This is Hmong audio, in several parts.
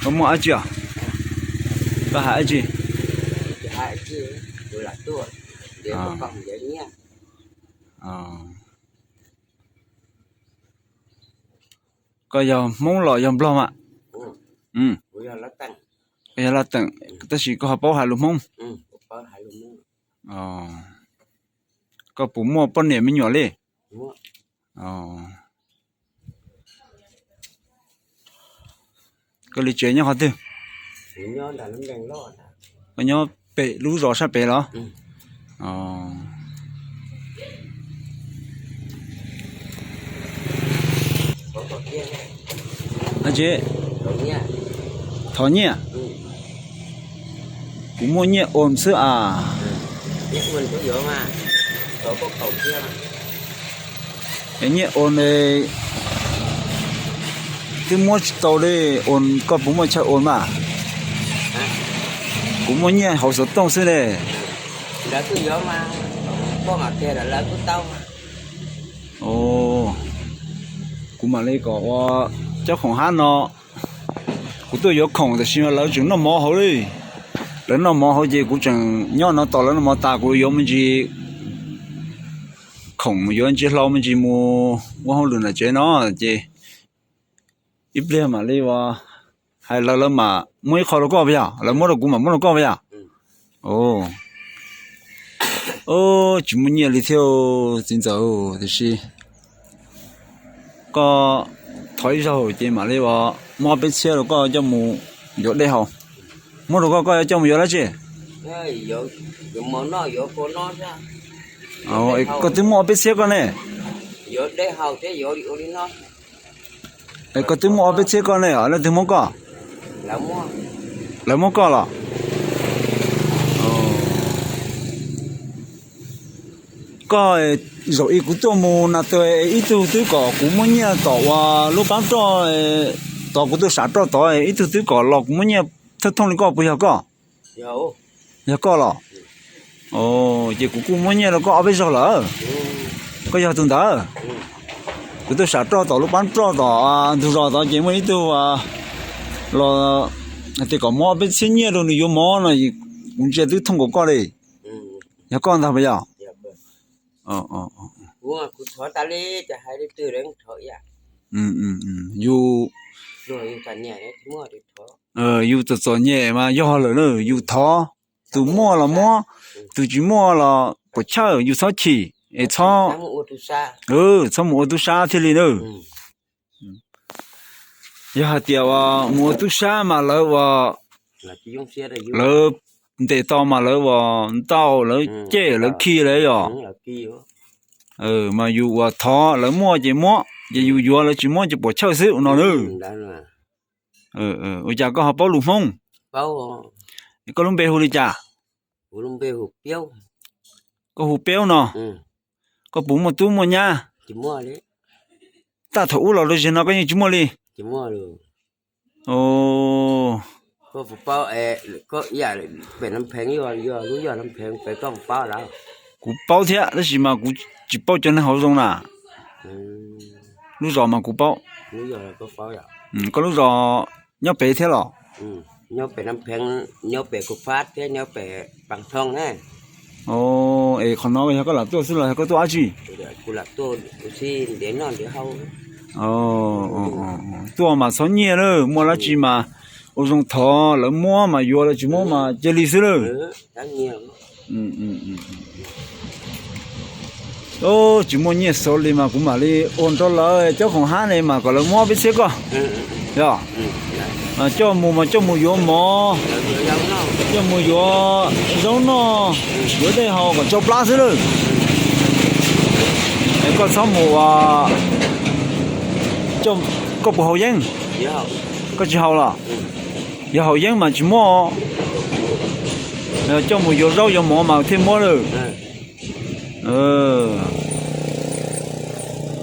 Koj muaj dab tsi os? Koj hais dab tsi? Koj yog Hmoob los yog Nplog mas? Koj yog Laj Teem, tab sis koj ho paub hais lus Hmoob. Koj puas muaj poj niam me nyuam li? Koj li tsev nyob qhov twg? Koj nyob pem lub zos sab pem los? Thov nyiaj. Kuv muaj nyiaj os xwb as. Nyiaj os ne, twb muab tsis tau li os, koj puas muaj chaw os mas? Kuv muaj nyiaj hauv xov tooj xwb ne. Kuv mam li kom ua cov khoom hab no, kuv tuaj yuav khoom tab sis lawv tseem noj mov hauv li. Lawv noj mov hauv ces kuv tseem nyob no tos lawv noj mov tas kuv yuav me ntsis khoom, yuav ntsis hlau me ntsis mus ua hauj lwm nram tsev no ces ib pliag mam li ua. Hais lawv, lawv mam muab ib qho rau koj puas yog? Lawv muab rau kuv mam muab rau koj puas yog? Tsis muaj nyiaj li thiab txiv ntxawm, tiam sis koj thov ib zaug ces mam li ua, muab ob peb txhiab rau koj coj mus yuav dej haus. Muab rau koj, koj yuav coj mus yuav dab tsi? Koj twb muaj ob peb txhiab koj ne. Koj twb muaj ob peb txhiab koj ne, leej twg muab koj? Lawv muab koj los? Koj, zaum ib kuv tuaj mus na, ib tug twb kom kuv muab nyiaj tom uas lub pab roj tod, kuv tuaj sam roj tod, ib tug twb kom los kuv muab nyiaj thawj thooj li koj, puas yog koj? Yog koj los? Ces kuv kuj muab nyiaj rau koj ob peb zaug lawm. Koj yog tus ntawd? Kuv tuaj sam roj tom lub pab roj tom ntug zos tod ces muaj ib tug los hais tias kom muab ob peb txhiab nyiaj rau nws yuav mov no, kuv ntsia twb thooj kom koj li. Yog koj ntag puas yog? Yus, yus txom txom nyem mas yog lawm na, yus thov, tus muaj los muab, tus tsis muaj los puas chawj, yus txhob chim es txhob, txhob mus ua tub sab thiaj li na. Yog hais tias mus ua tub sab mas lawv ua, lawv ntes tau mas lawv ua ntaus, lawv cem, lawv khi lawv yog. Mas yus ua thov lawv muaj ces muab, ces yus yuav lawv tsis muab ces puas chawj xwb ua no na. Ua cas koj ho paub lus Hmoob? Koj lub npe hu li cas? Koj hu Peub no. Koj puas muaj tub muaj nyab? Tag thaum ub los rau zaum no koj yeej tsis muaj li? Kuv paub thiab tab sis mas kuv tsis paub cov neeg hauv zoo na. Lub zos mas kuv paub. Koj lub zos nyob pem thiab los? Es qhov no yog koj lam tuaj xwb los yog koj tuaj dab tsi? Tuaj mas txhob nyiag na, muaj dab tsi mas ua zoo thov, lawv muab mas yuav, lawv tsis muab mas cia li xwb lawm. Tsis muaj nyiaj xov li mas kuv mam li ua nrog lawv cov khoom hab ne mas kom lawv muab peb txhiab koj. Yog coj mus mas coj mus yuav mov, coj mus yuav zaub noj, yuav dej haus kom tsau plab xwb lawm. Koj txhob mus ua, koj puas haus yeeb? Koj tsis haus los? Yog haus yeeb mas tsis muab. Coj mus yuav zaub yuav mov mas thiaj muab lawm.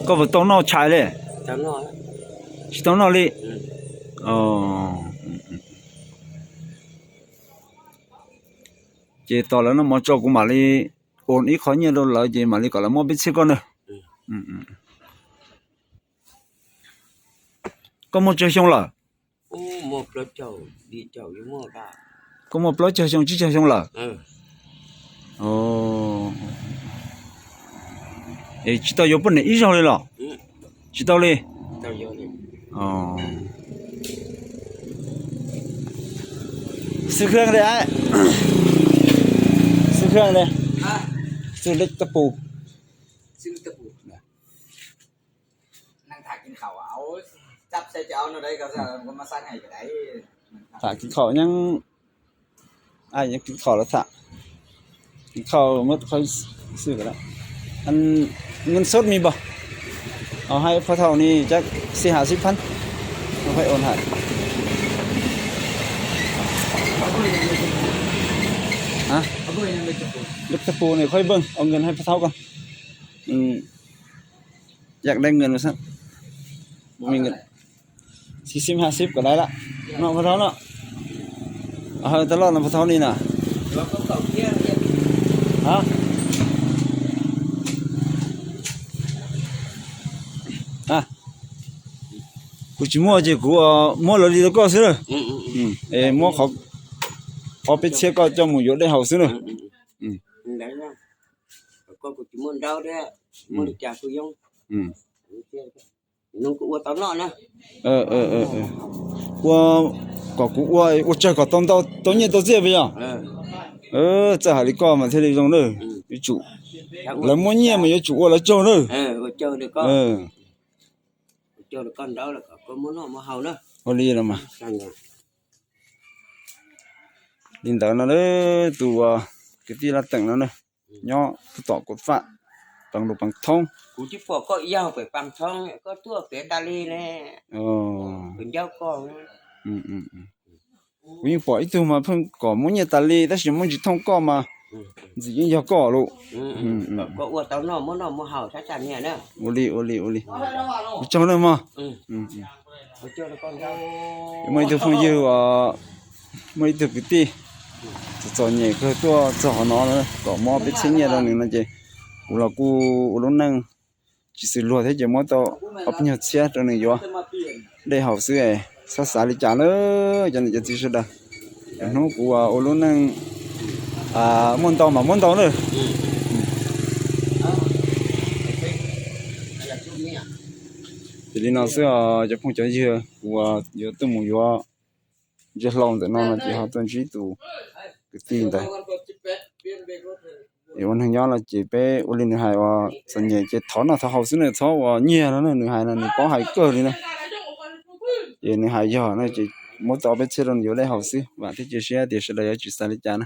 Koj puas tau noj tshais li? Tsis tau noj li. Ces tos lawv noj mov tso kuv mam li ua ib qho nyiaj rau lawv ces mam li kom lawv muab peb txhiab koj na. Koj muaj tsawg xyoo lawm? Kuj muaj plaub caug xyoo tsib caug xyoo lawm. Es tsis tau yuav poj niam ib zaug li los? Tsis tau li. Xwb khab li, xwb khab li, xwb lej tab pus. Tham kis khaum nyob, nyob kis khaum los tham, kis khaum muab qhov xwb ko. Ngân sách mi bos, haib phab thau ni chắc xib ha xib phab, no phaib ôn hais. Lej tab pus ni khob npej, ua ngân haib phab thau ko. Yak dai ngân xwb. Xib xib ha xib kom dai lawm. No phab thau no, hawb tab loj no phab thau ni na. Kuv tsis muaj ces kuv muab lawv li rau koj xwb na. Es muab qhov ob peb txhiab koj coj mus yuav dej haus xwb na. Ua kom kuv ua, ua tsawg kom tau ntau, tau nyiaj tau txiaj puas yog? Txawj hais li koj mas thiaj li zoo na. Yuav tsum, lawv muab nyiaj mas yuav tsum ua lawv tsaug na. Ua li los mas. Li ntawd no, tus kwv tij Laj Teem no na, nyob tom Kuam Faj, Peev Lus Peev Thoob. Kuv yeej pom ib tug mas pheej kom muab nyiaj tas li tab sis muab tsis thooj koj mas ntxim yeej yog koj lawm. Ua li, ua li, ua li. Ua tsaug nawb mog. Muaj ib tug phooj ywg, muaj ib tug kwv tij txom txom nyem kawg tuaj txog qhov no kom muab peb txhiab nyiaj rau nws no ces kuv los kuj ua lub neej tsis xws luag thiab ces muab tau ob peb nyuag txhiab rau nws yuav dej haus xwb. Xav xav li cas na, cov niam cov txiv sawv daws, cov hnub kuv ua lub neej muaj ntau mas muab ntau na. Ces li no xwb os cov phooj cov ywg, kuv yuav tuaj mus yuav ntsia hlau ntawm no no ces ho tuaj ntsib tus kwv tij ntawd. Es ua neeg nyob no ces peb ua li nws hais uas txom nyem ces thov noj thov haus xwb na, txhob uas nyiag no na, nws hais no nws paub hais kawg li na. Ces nws hais yog no ces muab tau peb txhiab rau nws yuav dej haus xwb, vam thiab cia siab tias sawv daws yuav tsis xav li cas na.